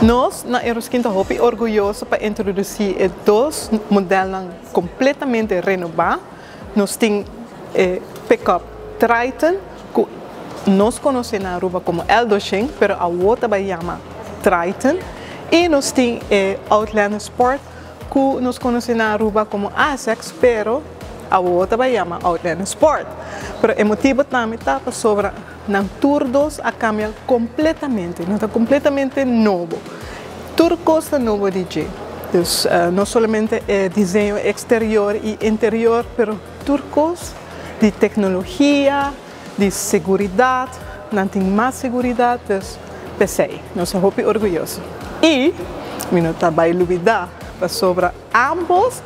Nos na Eroskin ta hopi orguyoso pa introduci e dos modelnan completamente renoba. Nos tin e pickup Triton, cu nos conoce na Aruba como L200, pero awor ta bay yama Triton. Y nos tin e Outlander Sport, cu nos conoce na Aruba como ASX, pero awor ta bay yama Outlander Sport. Pero e motibo tambe ta pasobra nan tur dos a cambia completamente, nan ta completamente nobo. Tur cos ta nobo di dje. Dus no solamente e diseño exterior y interior, pero tur cos di tecnologia, di seguridad, nan tin mas seguridad, dus p'esey nos ta hopi orguyoso. Y mi no ta bay lubida pasobra ambos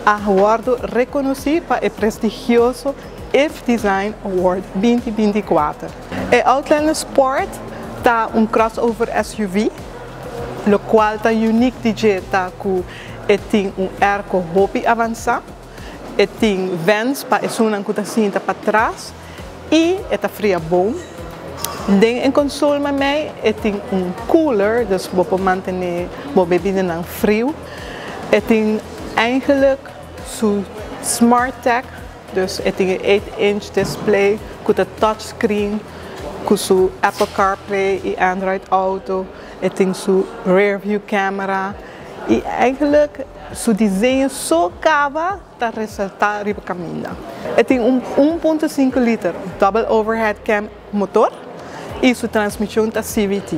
a wordo reconoci pa e prestigioso IF Design Award 2024. E Outlander Sport ta un crossover SUV, locual ta unique di dje ta cu e tin un airco hopi avansa, e tin vents pa esunnan cu ta sinta patras y e ta fria bon. Den e console memey e tin un cooler, dus bo por mantene bo bebidanan frio. E tin eigenlijk su smart tech, dus e tin 8-inch display cu e touchscreen, cu su Apple CarPlay y Android Auto. E tin su rear view camera y eigenlijk su diseño so caba ta resalta riba caminda. E tin un 1.5 liter double overhead cam motor y su transmision ta CVT.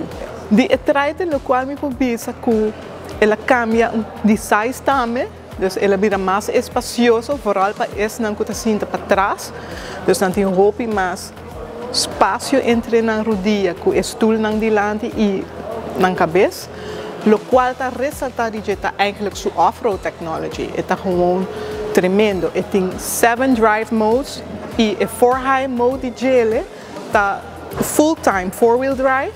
Di e Triton, locual mi por bisa cu el a cambia di size tambe, dus el a bira mas espacioso, vooral pa esnan cu ta sinta patras. Dus nan tin hopi mas espacio entre nan rudia cu e stoelnan dilanti y nan cabes. Locual ta resalta di ta eigenlijk su off-road technology. E ta gewoon tremendo. E tin 7 drive modes y e 4 high mode di dje ta full time four-wheel drive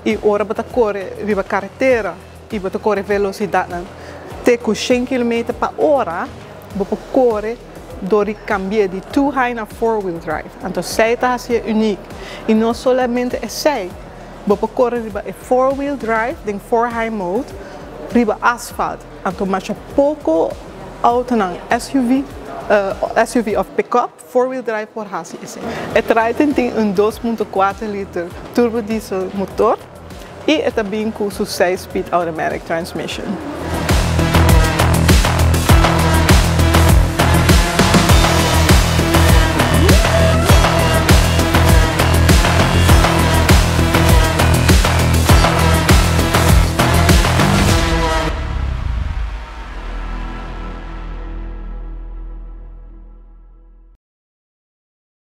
y ora bo ta core riba caretera y bo ta core velocidad nan te cu 100 km pa ora, bo por core door di cambia di 2 high na four-wheel drive. Anto, esey ta asina unique. Y no solamente esey, bo por core riba e four-wheel drive den 4 high mode riba asfalt. Anto, mas poco auto nan SUV, SUV of pickup four-wheel drive por haci esey. E Triton tin un 2.4 liter turbo diesel motor y e tambe cu su 6-speed automatic transmission.